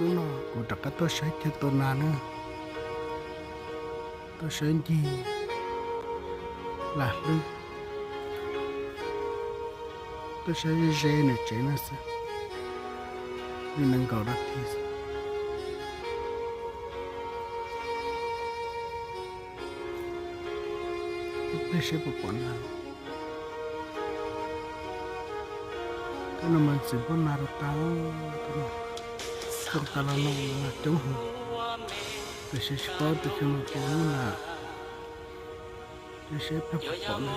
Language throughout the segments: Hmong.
Hnub no kuv rov qab tuaj saib kiag tua nas na, tuaj saib ncig lam hlwb, tuaj saib ze ze nws tsev no xwb, li nees nkaum nas this xwb. Ib pliag seb puas pom nas. Tej no mas ntxim npaj nas rau tas, xyoo tas los no nas coob heev, tiam sis tsis paub tias xyoo no puas muaj nas, seb pliag puas pom na.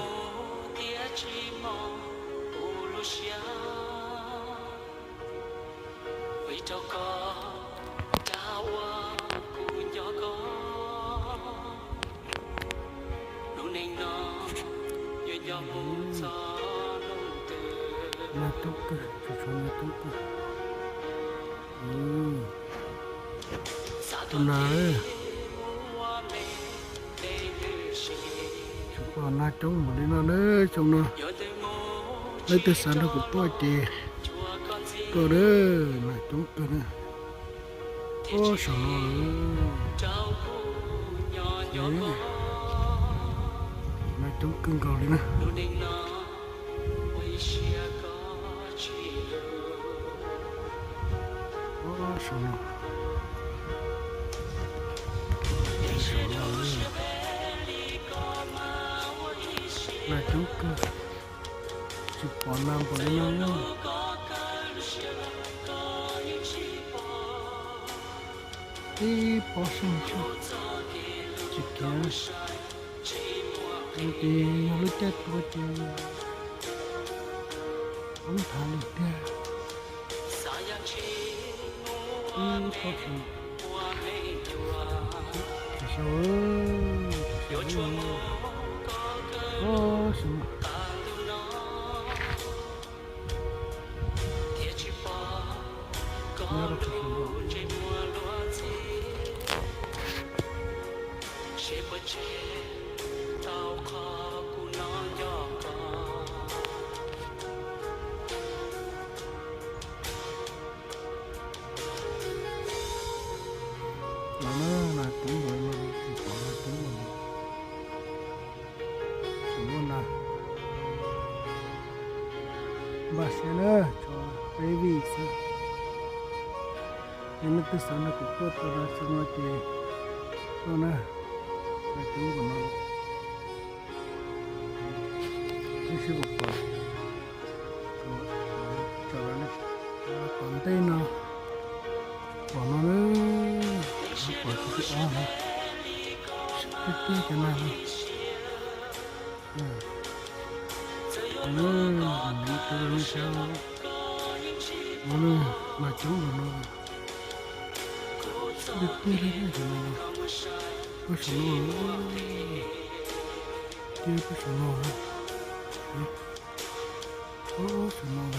Nas coob kawg, tsuas tshuav nas coob kawg. Tus nas, tsuas pom nas coob npaum li no na xyoo no. Leej twg xav nrog kuv tuaj ces tuaj na, nas coob kawg na. Ub, saum no, nas coob kawg nkaus li na. Ub, saum no, saum no, nas coob kawg, tsis pom nas npaum li no. Ib pob xyoob xwb, tsis khiav. Ces yog lub caij tuaj ces poob nthav li tiag. Ib pob xyoob, tsis sau, tsis sau, ub, xyoob. Los na, nas coob npaum no, tsis pom nas coob npaum no. Tsis muaj nas. Npaj siab na, tshuav peb vij xwb. Yog leej twg xav nrog kuv tuaj tua nas xyoo no ces tuaj na, nas coob npaum no. Sib sib pom pom, tom ntej no pom no, pom tsis ob no, tiag tiag cov nas no. Nas coob npaum no, tiag tiag cov nas no. Pab saum no, tiag pab saum no, pab saum no. Tus twg lawm?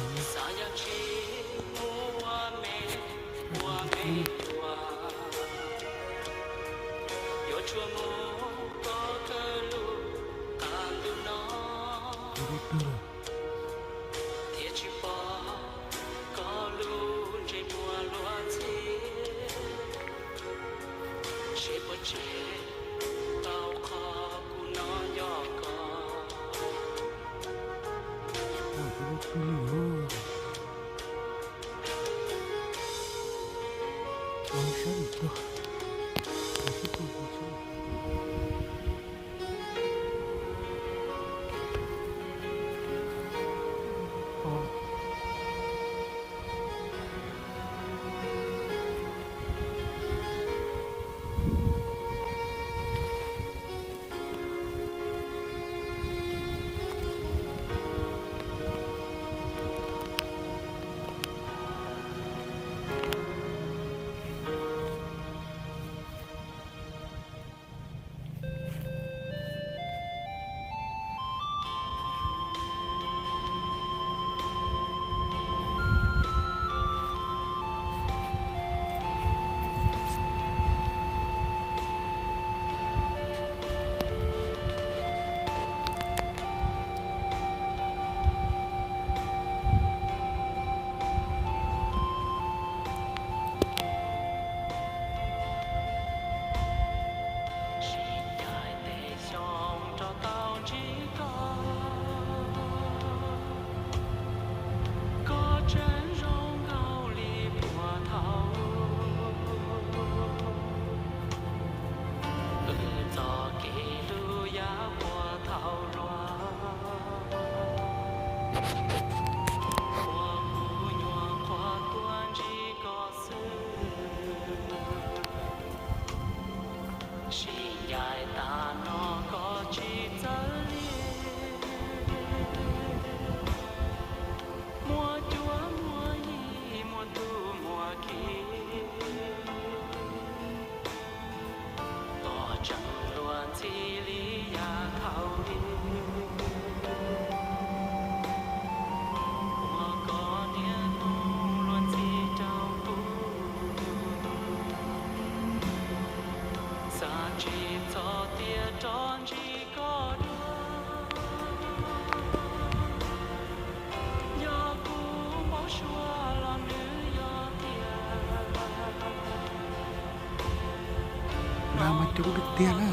Nas mas coob tiag tiag na.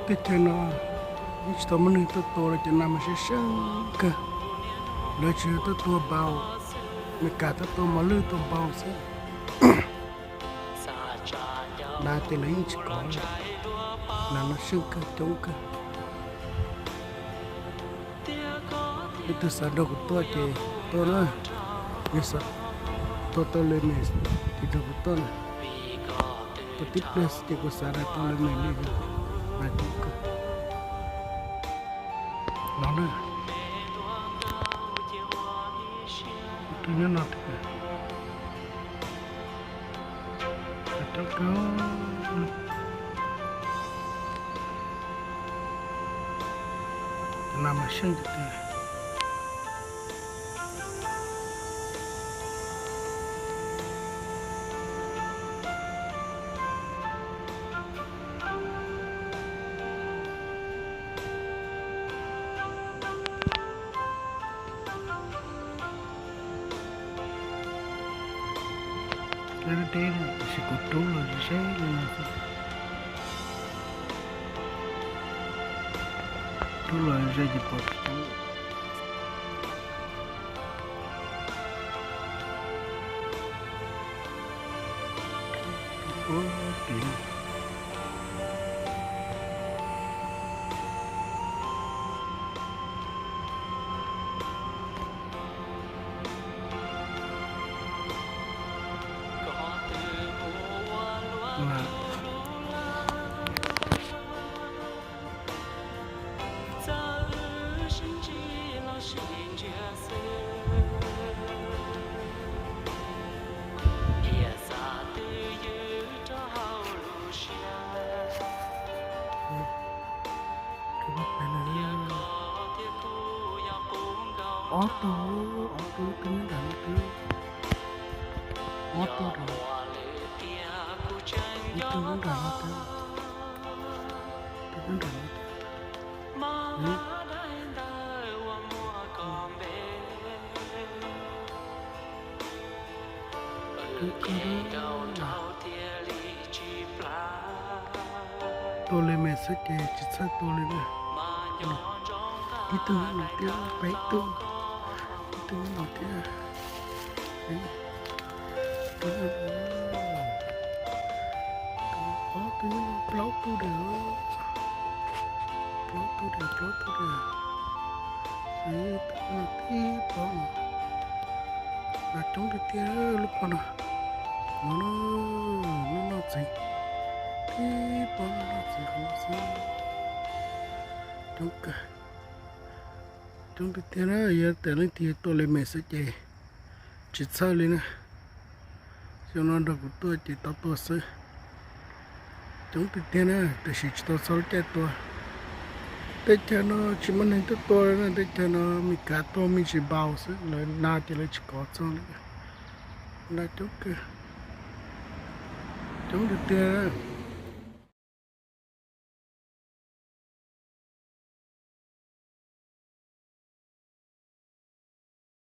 Teb chaws no yeej tsis tau muaj neeg tuaj tua los cov nas mas seej seej kawg. Lawv tsuas yog tuaj tua npau, Meskas tuaj tua mos lwj tua npau xwb. Nas ces lawv yeej tsis kov li. Nas no seej kawg coob kawg. Leej twg xav nrog kuv tuaj ces tuaj na. Yog xav tuaj tau le mes ces nrog kuv tuaj na. Tuaj tib pliag xwb ces kuv xav tias tau le mes li. Nas coob kawg. No na. Tus nyob no tiag. Coob kawg. Cov nas mas seej tiag tiag. Deb deb no tiam sis kuv rub los ze ze li no xwb. Rub los ze ces pom tsis tau. Ua tim Ob tug, ob tug twb nyob nram no twb. Ob tug, ob tug nyob nram no twb, twb nyob nram no twb. Tua li me xwb ces tsis txhawj tua li na. Ib tug nyob no thiab, peb tug, ib tug nyob no thiab. Ob tug, plaub tug dam, plaub tug dam, plaub tug dam. Tib pob no, nas coob tiag tiag lub pob no. No, lub noj txiv, tib pob no noj txiv qhov no xwb. Coob kawg, coob tiag tiag na. Yog tias leej twg yuav tua li me xwb ces tsis txhawj li na. Xyoo no nrog kuv tuaj ces tau tua xwb. Coob tiag tiag na, tiam sis tsis tau txog lub caij tua. Teb chaws no tsis muaj neeg tuaj tua li na, teb chaws no Meskas tuaj me ntsis npau xwb, lawv nas ces lawv tsis kov txog li. Nas coob kawg, coob tiag tiag.